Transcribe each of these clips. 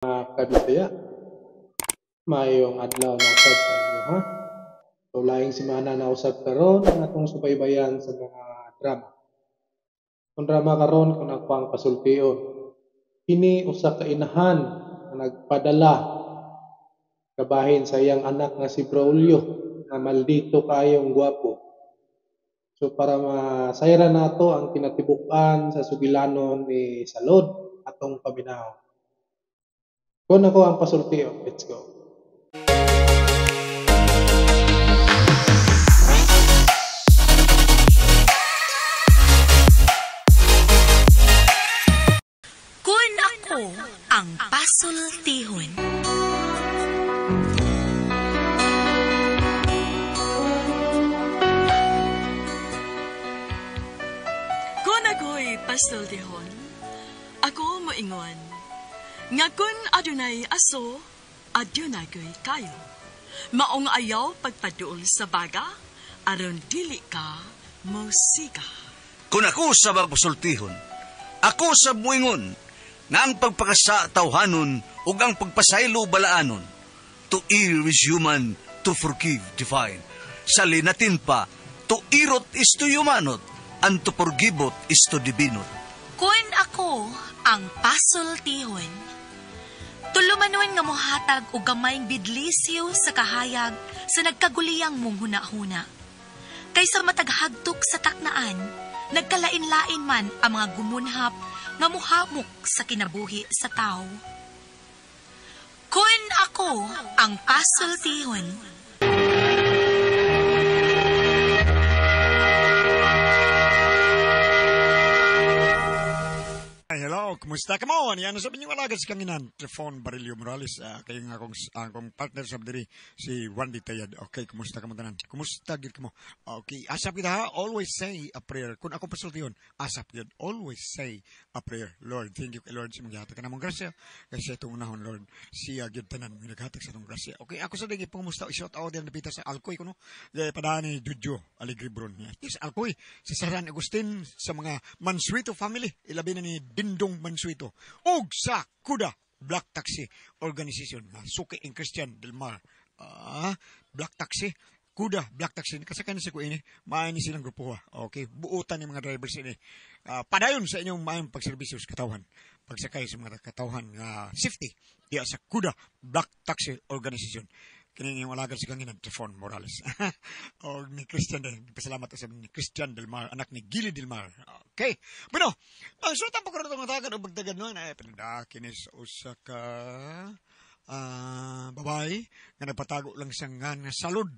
Kabisaya. Maayong adlaw na usab sa inyo, ha. So laing semana na usab karon ang atong subaybayan sa mga drama. Kung drama karon kung ako ang pasultion. Kini usa ka inahan nga nagpadala kabahin sa iyang anak nga si Braulio nga maldito kaayong gwapo. So para masayran nato ang kinatibuk-an sa sugilanon ni Salod atong paminaw. Kung ako ang pasultio, let's go. Kun ako ang pasultihon. Kung ako'y pasultihon, ako moingon, nga kun adunay aso, adunay ko'y kayo. Maong ayaw pagpaduol sa baga, aron dili ka mosiga. Kung ako sa pasultihon, ako sa muingon, nga ang pagpakasa tawhanon ug ang pagpasaylo balaanon. To err is human, to forgive divine. Sa linatin pa, to irot is to humanot, and to forgivot is to divinot. Kun ako ang pasultihon, tulumanon nga mohatag og gamayng bidlisyo sa kahayag sa nagkaguliyang mong hunahuna. Kaysa mataghagtok sa taknaan, nagkalain-lain man ang mga gumunhap nga muhamok sa kinabuhi sa tao. Kun ako ang pasultihon. Ay, hello, kumusta ka mo? Ano sa inyong alaga sa kanginan? Trifon Barillo Morales, kayo nga akong partner sa diri, si Wandy Tayad. Okay, kumusta ka mo tanan? Kumusta gid ka mo? Okay, asap kita ha, always say a prayer. Kung ako pasultiyon, asap yun. Always say a prayer. Lord, thank you kay Lord sa mga hatag ka namong grasya. Kasi itong unahon, Lord, siya gyud tanan, naghatag sa itong grasya. Okay, ako sa digi, pangumusta, i-shout out din napita sa Alcoy, kuno. Padaan ni Jujo Alegre Brun. Yes, Alcoy, sa Saran Agustin, sa mga Mansueto family, ilabi na ni Dindong Mansueto, ug sa Kuda Black Taxi Organization, suki in Christian Del Mar. Black Taxi, Kuda Black Taxi, kasakay na si ko ini, maayo ni silang grupo. Okay, buutan ni mga drivers ini. Padayon sa inyong maayong pagserbisyo sa katawhan, pagsakay sa mga katawhan nga safety diya sa Kuda Black Taxi Organization. Kini yung alagad sa kanginan, Trifon Morales. O ni Christian din. Pasalamat sa ni Christian Del Mar, anak ni Gili Del Mar. Okay. Bueno, ang sultan po karon itong tagan o bagdagan noon ay pinadakinis usa ka babae nga nagpatago lang siyang nga Salud.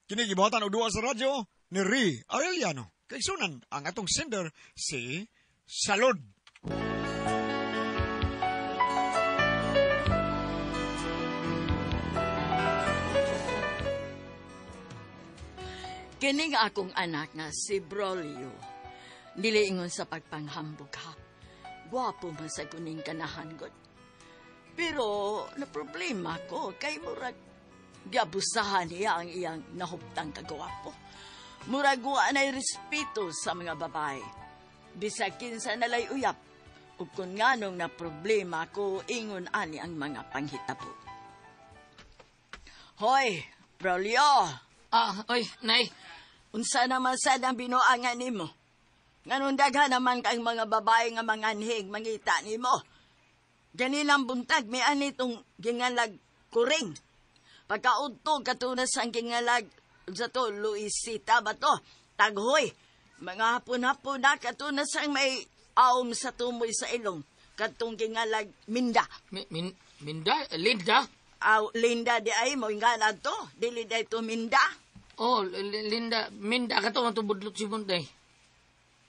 Kini gibuhatan og duwa sa radyo ni Ri Arellano. Kaysunan ang atong sender si Salud. Kining akong anak nga si Braulio, niliingon sa pagpanghambog ha. Gwapo man sa kuning kanahan god. Pero na problema ko kay murag giabusahan niya ang iyang nahuptang kagwapo. Murag wa nay respeto sa mga babae. Bisag kinsa nalay uyap, ug kun nganong na problema ko ingon ani ang mga panghitabo. Hoy, Braulio! Oy, Nay. Unsa naman sad ang binuangan nimo? Nganong daghan naman kang mga babae nga manganhig mangita nimo? Ganilang buntag may anitong gingalag kuring. Pagkaudto katunas ang gingalag sa to Luisita ba to? Taghoy. Mga hapon-hapon na katunas ang may aom sa tumoy sa ilong. Katong gingalag Minda. Minda? Linda? Aw, Linda di ay mo nga na to. Dili di to Minda. Oh, Linda, Minda ka to, matubudlot si Bunday.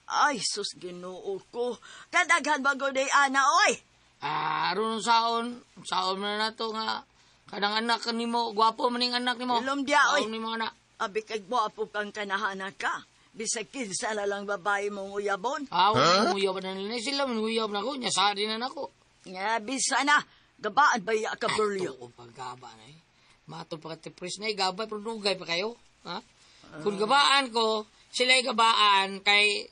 Ay, sus, Ginoo ko. Kadaghan ba ko day, ana, oy? Aron saon, saon na na to nga. Kanang anak nimo, gwapo maning anak nimo. Ilom diya, oy. Saon nimo anak. Abi kay gwapo kang kanahana ka. Bisag kinsa na lang babae mong uyabon. Huh? Uyab na nila. Sila man uyab na ko. Nya sa din na nako. Nga, bisa na. Gabaan ba iya ka, Braulio? Ay, tuo pagkaba na eh. Mato pa ka tipres na eh. Gabay, pero dugay pa kayo. Ha? Kung gabaan ko, sila'y gabaan kay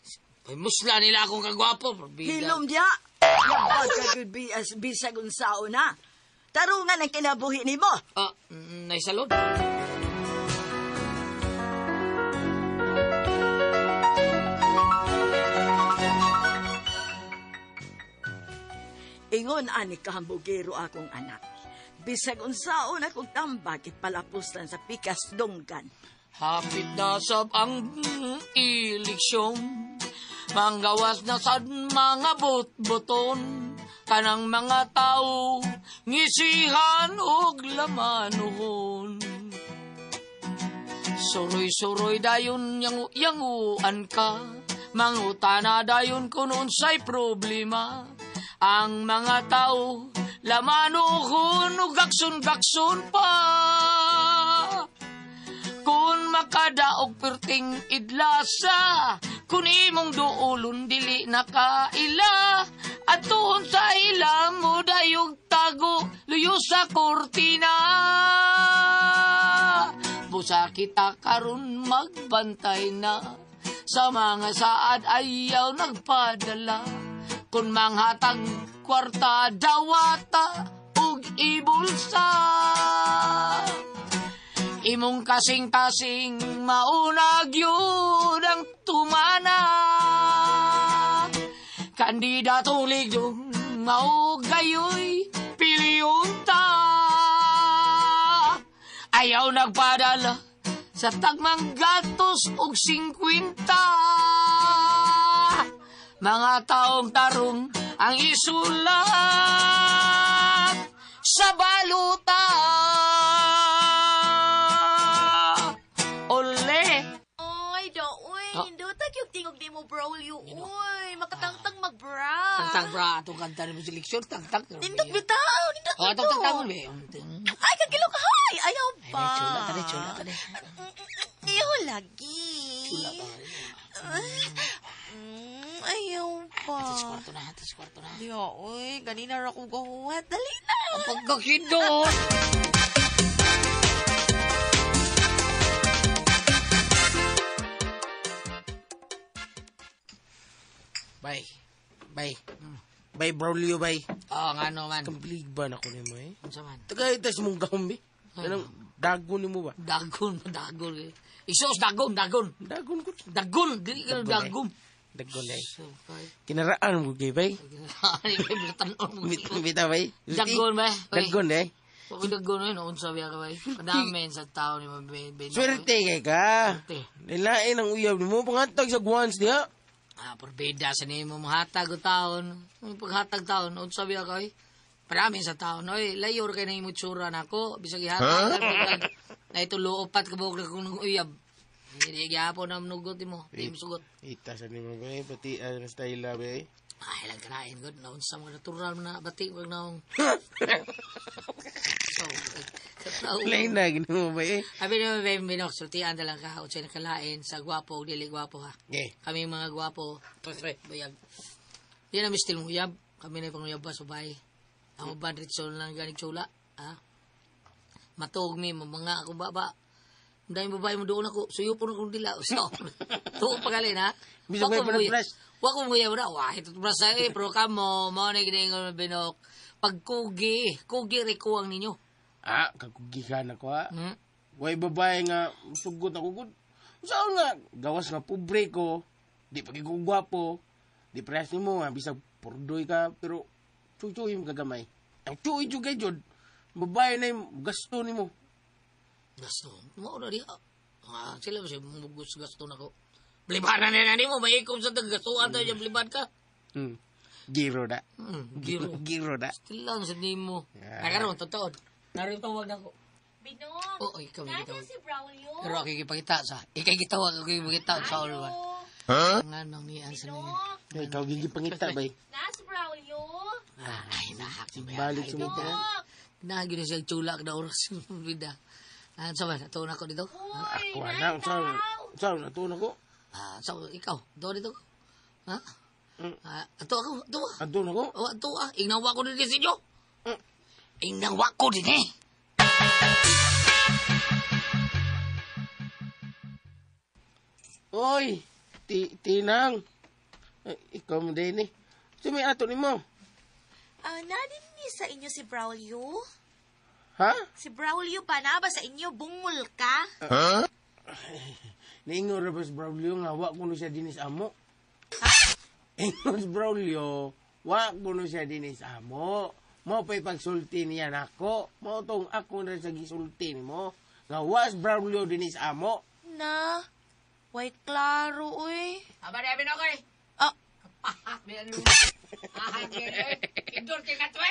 musla nila akong kagwapo. Hilom diya! Nabag ka, good bisag unsao na. Tarungan ang kinabuhi nimo. Ah, naisalod. Ingon ani kahambugero akong anak. Bisag unsaon akong tambag ipalapuslan sa pikas dunggan. Hapit na sab ang eleksyon, manggawas na sad mga bot-boton, kanang mga tao ngisihan og lamanuhon. Suroy-suroy dayon yanguan ka, mangutana dayon kun unsay problema. Ang mga tao lamanuhon ug gaksun-gaksun pa. Kung makadaog perting idlasa, kung imong duolon dili nakaila, at tuon sa ila mo dayog tago, luyo sa kortina. Busa kita karon magbantay na, sa mga saad ayaw nagpadala. Kung manghatag kwarta dawata ug ibulsa. Imong kasing-kasing maunag yun ang tumana. Kandidatong ligdong mao gayoy piliyon ta. Ayaw nagpadala sa tagmang gatos og 50. Mga taong tarong ang isulat sa baluta. Ole! Oy, doy, Oh. nindot yung tingog di mo, Braulio. Uy, makatangtang magbra. Tangtang bra, atong kanta ni mo seleksyon, tangtang. Nindot bitaw, nindot Oh, atong bitaw. tangtangon, be. Ay, kagilo ka, hay! Ayaw pa. Ay, chula ka chula ka Ayaw lagi. Chula ka. Ayaw pa. Atas kwarto na, atas kwarto na. Diyo, uy, ganina ra ko gahuwat. Dali na. Ang pagkakindot! Bay. Bay. Bay, Braulio, bay. Oh, nga no man. Kampilig ba na ko nimo eh? Unsa man? Tagay tas mong gahom eh. Anong dagon nimo ba? Dagon, dagon. Isos, dagon, dagon. Dagon ko. Dagon, dili ka dagon. Dagon eh. So, kay. Kinaraan mo gay bay. Bita bay. Dagon ba? Dagon eh. Huwag dagon eh, noon sabi ka ba? Kadamen sa tao ni Mabebe. Swerte kay ka. Swerte. Nilain ang uyab nimo pangatag sa guans diha. Ah, porbida sa nimo mahatag o taon. Ang paghatag taon, noon sabi ka eh. Parami sa taon. Oy, layor kay na imong tsura nako. Bisag ihatag. Huh? Na ito luopat kabog na kung uyab. Hindi gyapon na nugot mo. Di mo sugot. Ita sa nimo bay pati ang style bay. Ay, lang kanain god. Naon sa mga natural na bati wag naong. So, katao. Lain na ginoo bay. Abi naman ba binok, sultian na lang ka. Unsay nakalain sa gwapo o dili gwapo ha. Okay. Kami mga gwapo, bayag. Di na mistil mo uyab. Kami na panguyab ba sa bahay. Ang uban ritso lang ganing chula. Ha? Matuog mi, mga akong baba. Ang daming babae mo doon ako. Suyo po na akong dila. So, tuog pa gali na. Bisag may panag-brush. Wa ko muyab na. Wah, ito brush eh. Pero kamo, mao na ginaingon binok. Pagkugi, kugi rikuang ninyo. Ah, kakugihan ako ha. Hmm? Way babae nga sugot ako gud. Saan nga gawas nga pobre ko, di pa ko gwapo. Di prehas nimo nga bisag purdoy ka pero chuy-chuy mo kagamay. Ang chuy jud kay jud. Babae na yung gasto nimo. Gasto. Mao na diha. Ah, sila ba siya mugos gasto nako. Blibanan na nimo, maikom sa tagastuan tayo dyan, bliban ka. Giro da. Giro. Giro da. Still lang sa nimo. Yeah. Ay, karon totoo. Naroon tawag na ko. Binok, Oo, ikaw may nasa gitawag. si Braulio. Pero ako gipakita sa. Ikay gitawag ako gipakita sa all one. Huh? Nga nang niyan sa niya. Ay, ikaw gigipangita bay. Nas Braulio. Ay, nahak si Balik sa mga. Nahak yun siya chula na oras. Bida. Ah, sa man, ato na ko dito. Uy, Ako na, unsa na to nako. Ah, so ikaw, ato dito. Ha? Ah, ato ako, ato. Ato nako. Oh, ato ah, ingnawa ko din sa inyo. Ingnawa ko din eh. Oy, tinang. Ay, ikaw mo din eh. Sa may ato nimo. Ah, nadin ni sa inyo si Braulio? Ha? Si Braulio pa na ba sa inyo? Bungol ka? Niingon ra ba si Braulio nga wa kuno siya dinis amo? Ingon si Braulio, wa kuno siya dinis amo. Mo pa'y pagsulti niya nako. Mo tong ako na sa gisulti nimo. Nga wa si Braulio dinis amo. Na, way klaro, uy. Aba, di abin okay. Ah, Kapahak niya nung. Ahak niya eh. Indor kay katwe.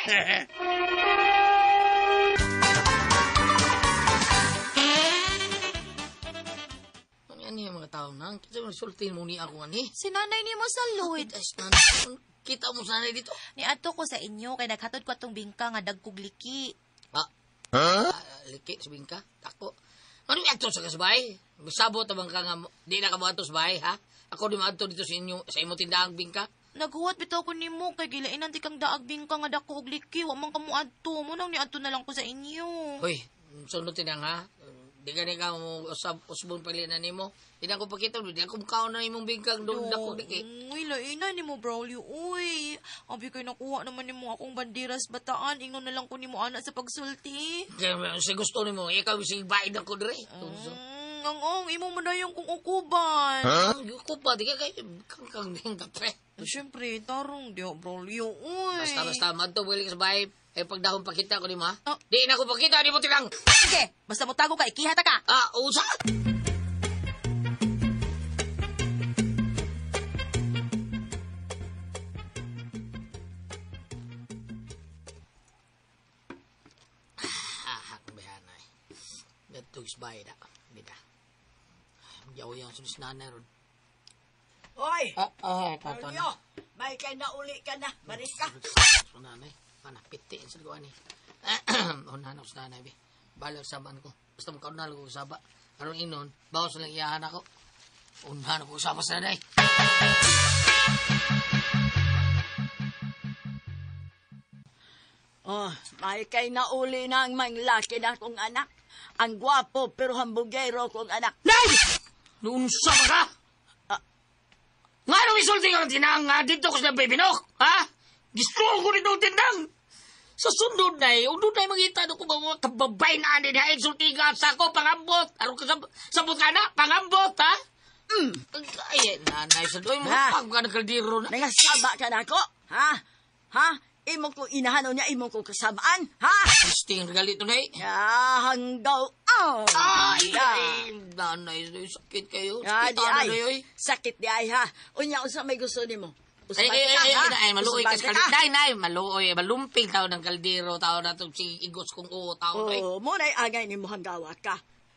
Ano yan yung mga tao na? Kita mo, sultin mo ni ako ani. si nanay ni mo sa Lloyd. Ay, nanay, kita mo sana dito. Niadto ko sa inyo kay naghatod ko atong bingka nga dagkog liki. Ah, huh? Liki, sa bingka? Ako. Ano yung ato sa kasabay? Sabot abang ka nga, di na ka mo ato sa bahay, ha? Ako di maadto dito sa inyo, sa imong tindahang bingka. Naghuwat bitaw ko nimo kay gilainan ti kang daag bingka nga dako og liki, wa man kamo adto. Mo nang niadto na lang ko sa inyo. Hoy, sunod tinang ha? Di ka ni ka mo usab usbon pagli na nimo. Di na ko pakita, di na ko mukaon na imong bingkang doon dako liki. Uy, lainan nimo Braulio, uy. Abi kay nakuha naman nimo akong banderas bataan, ingon na lang ko nimo ana sa pagsulti. Kaya sa gusto nimo, ikaw si baid ako dire. Ang ong imo mo na yung kung ukuban. Huh? Ko pa di ka kay kang kang ding kape. Siyempre, tarong di Braulio, uy. Basta basta madto balik sa bahay. Eh pagdahon pakita ko nimo ha. Oh. Di na ko pakita di mo tinang. Sige, basta mo tago ka, ikihata ka. Ah, usa. Ah, bayanay. Gatug sa bahay na. Bida. Yaw-yaw sa nanay ron. Hoy! Ah, ah, kato Braulio! na. May kay nauli ka na. Maris ka. Sa nanay. Mana, piti sa gawa ni. Unahan ako sa nanay, be. Balag saban ko. Basta makaunal ko saba. Aron inon, bawas lang iyahan ako. Unahan ako sama sa nanay. Oh, may kay nauli na ang manglaki na akong anak. Ang gwapo pero hambugero kong anak. Nay! Noon sa ka? Ah. Nga nung isulti ka ng tinang nga dito ko sa baby nok, ha? Gusto ko rin ng tindang. Sa sunod na eh, unod na mangita ko mga kababay na ani na insulti ka sa ako, pangambot. Aron ka sabot ka na, pangambot, ha? Mm. Ay, nanay, sa doy mo, Ha? pag ka ng kaldero na. Nangasaba ka na ako? Ha? Ha? Imo ko inahan niya, imo ko kasabaan? Ha? Sting regalito na eh. Ya, hanggaw. Oh, Ay, ya. ay, nanay, sakit kayo. Ya, Sakit di ano ay. na yun. Sakit di ay, ha? Unya, unsa may gusto nimo? Ay, Usaban ay, ka, ay, ha? ay, ay, maluoy ka Usaban sa ka? kaldero. Nay, nay, maluoy, malumping tao ng kaldero, tao na itong si igos kong oo, tao na eh. Oh, mo na'y angay nimo hanggawa ka.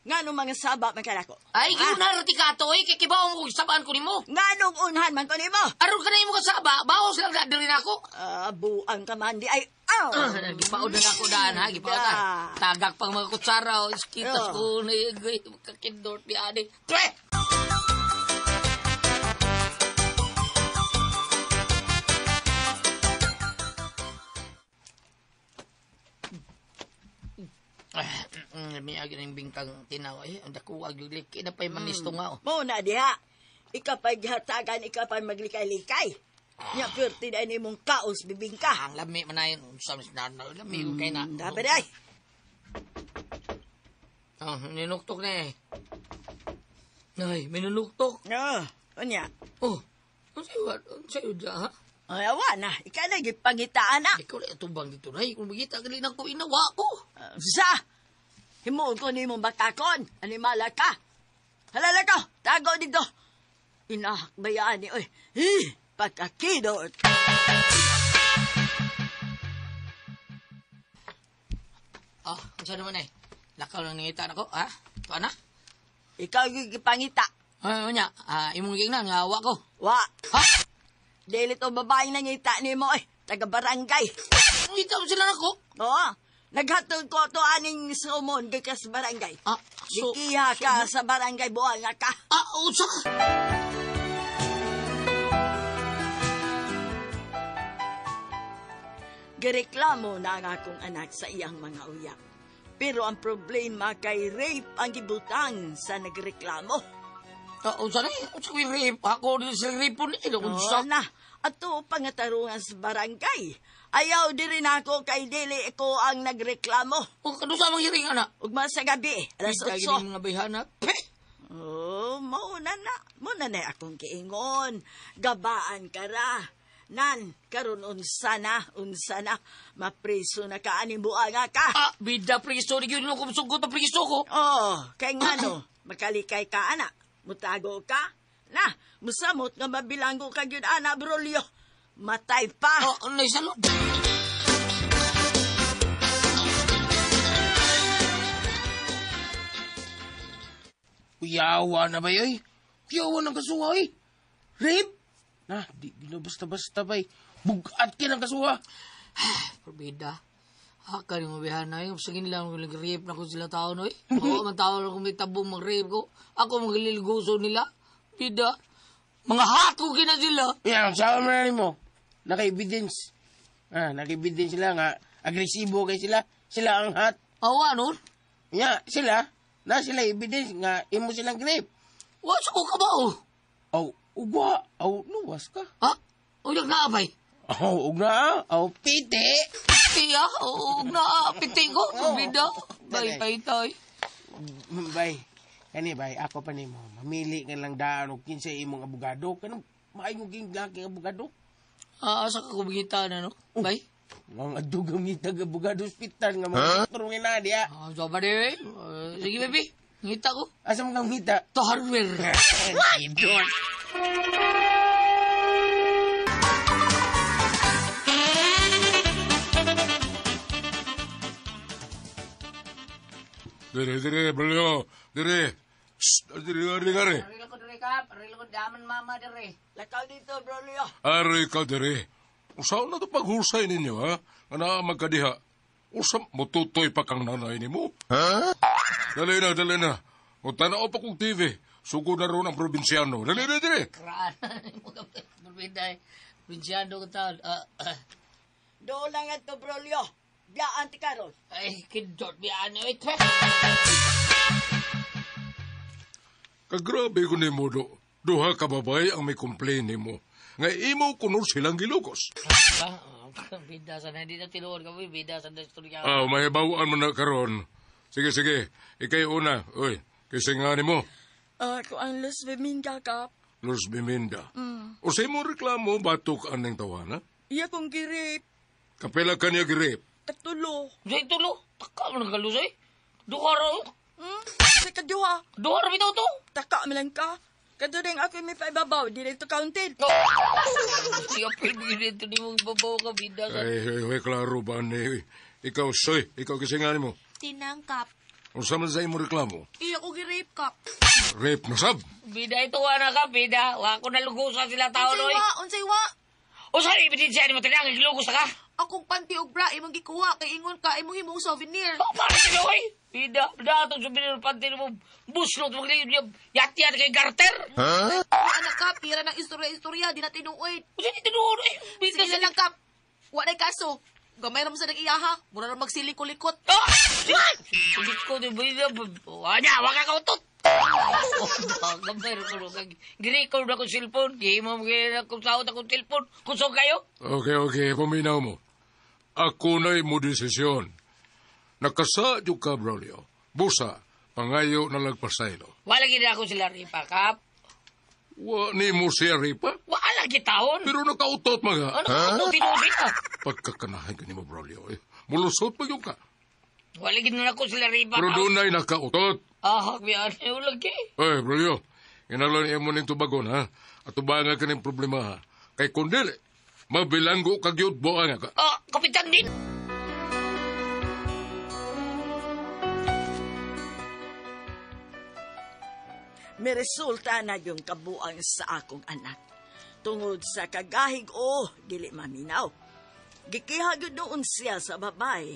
Nganong mga saba man kanako? Ay, giunar ti kato, eh, kikibaw mo kung sabaan ko nimo. Nganong unhan man ko nimo? Aron ka na imo kasaba, bawas lang na diri na ako. Ah, buang ka man di ay. Oh. Gipaod na ako daan, ha, gipaod na. Tagak pang mga kutsara, oh, iskitas ko na yung kakindor ni ani. Tre! May agi ng bingkang tinaw. Ay, ang dako ag liki na pa'y manisto nga. Oh. Mo na diha. Ika pa'y gihatagan, ika pa'y maglikay-likay. Nya perti na nimong kaos bibingka. Ang lami man na yun. Unsa man na lami ko kay na. Dapat ay. Oh, ninuktok na eh. Nay, may nanuktok. Oh, unya. Oh, ang sayo, ang sayo dyan, ha? Ay, awa na. Ika na gipangitaan na. Ikaw na itubang dito, nay. Kung magita, gali na ko, inawa ko. Sa! Himuon ko nimong bakakon. Animala ka. Halala ko. Tago dito. Inahakbayaan ni, oy. Hi! Pagkakidot. Oh, ang sayo naman eh. Lakaw lang nangitaan ako, ha? Ito na? Ikaw yung gipangita. Ay, unya, imong gignan, nga awa ko. Wa. Ha? Dili to babae nangita nimo eh. Taga barangay. Ngita mo sila nako. Oo. Naghatod ko to aning sumon gikas barangay. Ah, so, Gikiha ka sa barangay buanga ka. Ah, usa. Gireklamo na ang akong anak sa iyang mga uyab. Pero ang problema kay rape ang gibutang sa nagreklamo. Unsa ni? Unsa ko'y rape? Ako din sa rape ni. Unsa? Oh, na, ato pangatarungan sa barangay. Ayaw diri nako kay dili ko ang nagreklamo. O kanu sa mang hearing ana? Ugma sa gabi, alas Kita 8. gini mga bayhana. Peh! Oh, mauna na. Muna na akong kiingon. Gabaan ka ra. Nan, karon unsa na, mapriso na ka aning buanga ka. Ah, bida priso ni gyud ko sugot ang priso ko. Oh, kay ngano, makalikay ka ana, mutago ka. Na, musamot nga mabilanggo ka gyud ana, Brolio. Matay pa. Oh, nay salud. Kuyawa na ba yoy? Kuyawa ng kasuha oy. Rape? Na, di na basta-basta bay. Bugat ka ng kasuha. Perbeda. Haka ni mga bayhana. Yung sa ginila mo nag-rape na ko sila tao no eh. Oo, man tao na kung may tabong mag-rape ko. Ako magliliguso nila. Bida. Mga hako kina sila. Yan, sawa mo na mo. Naka-evidence. Ah, naka-evidence sila nga. Agresibo kay sila. Sila ang hot. Awa, nun? Ya, sila. Na sila evidence nga imo silang grape. Wa sa ko ka ba, oh? Aw, ugwa. Aw, luwas ka. Ha? O, yung naabay? Aw, ugna. Aw, piti. Tiya, oo, na, piti ko. Bida. Bay, bay, tay. Bay, kani bay, ako pa nimo. Mamili ka lang daan og kinsa imong abogado. Kanang maayo ging laki abogado. Ah, asa ka kumingita na, no? Bay? Mga dugang ngitag abogado ospital nga mga doktor nga na diya. Ah, so ba di, sige, baby. Ngita ko. Asa man kang ngita? To hardware. Idol. Dire, dire, Brolio. Dire. Shh, dire, dire, dire. Aril ko dire kap, aril ko daman mama dire. Lakaw dito, Brolio. Aray ka, dire. Usaon na ito paghusay ninyo, ha? Nga naa magkadiha. Usam, mututoy pa kang nanay nimo. Ha? Dali na, dali na. O tanaw pa kong TV. Sugod na ron ang probinsyano. Dali na, dali. Kraan. Berbeda eh. Probinsyano ka taon. Doon lang ato, Brolio. Biyaan ti karon. Ay, kindot biyaan eh. Kagrabe ko ni mo, do. Duha ka babae ang may complain nimo. Nga imo kuno silang gilugos. Bida sa hindi na tinuod ka, bida sa istorya. Ah, mahibawaan mo na karon. Sige, sige. Ikay una. Uy, kising nga nimo. Ako ang Luz Biminda, Kap. Luz Biminda. O sa imong reklamo, batok aning tawana? Iya kong girip. Kapila ka niya girip. Katulo. Sa itulo, taka mo ng kalusay. Duha raw. Sa kaduha. Duha raw bitaw to. Taka mo lang ka. Kaduring ako may paibabaw, di rin to counted. No. Siya pwede dito ni mong babaw ka, bida sa... Ay, ay, ay, klaro ba ni... Ikaw, soy, ikaw kising nga nimo. Tinangkap. O sa man sa imong reklamo? Iya ko gi-rape, Kap. Rape na sab. Bida ito, wala ka, bida. Wa ko nalugusan sila tao, Unsay noy. wa, unsay wa. O sa ebidensya ni mo tinang, gilugos na ka. Akong panty og bra imong gikuha kay ingon ka imong himong souvenir. Oh, para sila, oy. Bida, bida, itong souvenir panty mo. Buslot, magliyod, yat-yat kay garter. Huh? Anak ka, pira ng istorya-istorya, di na tinuod. Usa di tinuod, eh. Bida Sige na lang, Kap. Wa na'y kaso. Gamay ra mo sa nag-iyaha. Mura ra magsiliko-likot. Ah! Siliko, di bida. Wanya, waka ka utot. Gamay ra ko. Girecord ako cellphone. Gihimo mo kung sahod akong cellphone. Kusog kayo. Okay, okay. Paminaw mo. Ako na'y mo desisyon. Nakasadyo ka, Braulio. Busa, pangayo na lagpasaylo. Wala gid ako sila ripa, Kap. Wa ni mo siya ripa? Wala gitawon. Pero nakautot mga. Ano ka? Tinuod ka. Pagkakanahan ka ni mo, Braulio. Eh. Mulusot pa yung ka. Wala gid na ako sila ripa. Pero doon na'y nakautot. Ah, biyan. Wala gi. Eh, Braulio, inalon niya mo ning tubagon, ha? At tubangan ka ng problema, ha? Kay kundili, mabilanggo ka gyud buang ka. Ah, kapitan din. May resulta na yung kabuang sa akong anak. Tungod sa kagahig o dili maminaw. Gikiha gyud doon siya sa babae.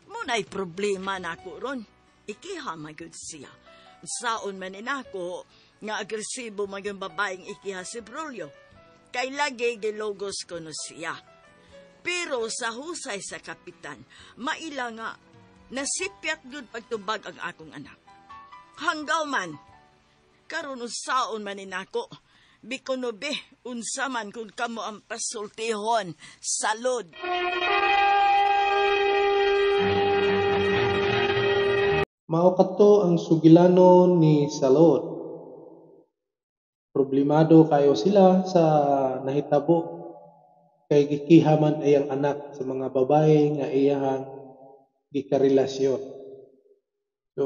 Muna'y problema nako ron. Ikiha man gyud siya. Saon man nako nga agresibo man yung babaeng ikiha si Brolio. Kay lagi gilogos ko no siya. Pero sa husay sa kapitan, maila nga nasipyat gyud pagtubag ang akong anak. Hanggaw man, Karon usaon man ni nako. Bikono be, unsa man kung kamo ang pasultihon. Salud! Mao kadto ang sugilanon ni Salod. Problemado kayo sila sa nahitabo kay gikiha man iyang anak sa mga babae nga iyahang gikarelasyon. So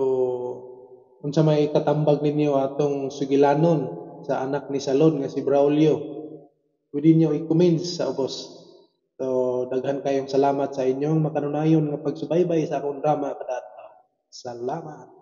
unsa may katambag ninyo atong sugilanon sa anak ni Salod nga si Braulio? Pwede niyo i-comment sa ubos. So daghan kayong salamat sa inyong makanunayon nga pagsubaybay sa akong drama kada adlaw. Salamat.